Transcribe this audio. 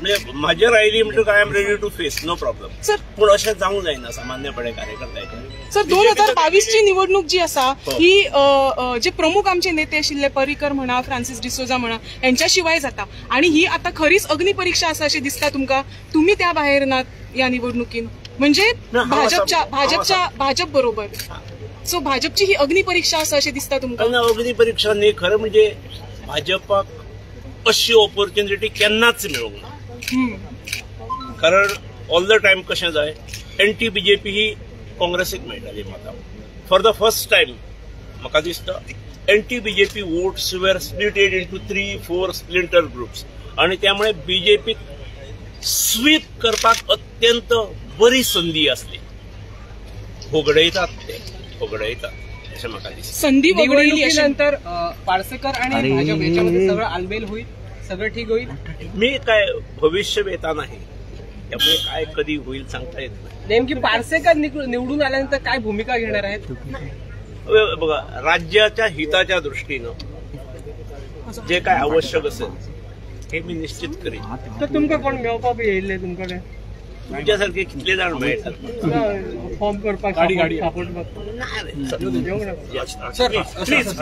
म्हणजे म्हाजेर आयली म्हणटकच I am ready to face, no problem. Sir, पूण अशें जावंक जायना सामान्यपणे कार्यकर्त्याचें. सर, 2022 ची निवडणूक जी आसा ही जे प्रमुख आमचे नेते आशिल्ले पर्रीकर म्हणा, फ्रांसिस डिसोजा म्हणा, यांच्या शिवाय जाता आणि ही आता खरीच अग्निपरीक्षा आसा अशें दिसता तुमकां? तुम्ही त्या भायर नात या निवडणुकीन, म्हणजे ना, हांव आसा. भाजपच्या हांव भाजपच्या आसा. भाजप बरोबर, सो भाजपची ही अग्निपरीक्षा आसा अशें दिसता तुमकां? तेन्ना अग्निपरीक्षा न्ही, खरें म्हणजे भाजपाक अशी ऑपॉर्च्युनिटी केन्नाच मेळूंक ना. कारण ऑल the time कशें जाय, एंटी बीजेपी ही काँग्रेसीक मेळटाली मतां. फॉर the first time म्हाका दिसता anti BJP votes were splitted into 3-4 splinter groups आणि त्यामुळे बीजेपीक स्वीप करपाक अत्यंत बरी संदी आसली. होगडयतात ते, होगडयतात अशें म्हाका दिसता. संधी वगळली अशें निवडणुकीनंतर पार्सेकर आणि भाजप याच्यामध्ये सगळं आलबेल होईल, सगळं ठीक होईल? मी काय भविष्यवेता नाही, त्यामुळे काय कधी होईल सांगता येत नाही. नेमकी पार्सेकर निवडून आल्यानंतर काय भूमिका घेणार आहेत? बघा, राज्याच्या हिताच्या दृष्टीनं जे काय आवश्यक असेल हे मी निश्चित करीन. तर तुमका कोण मेळोवपाक येयल्ले तुमकडे? तुमच्यासारखे कितले जाण मेळटात. फॉर्म करपाक गाडी, गाडी. सपोर्ट. प्लीज.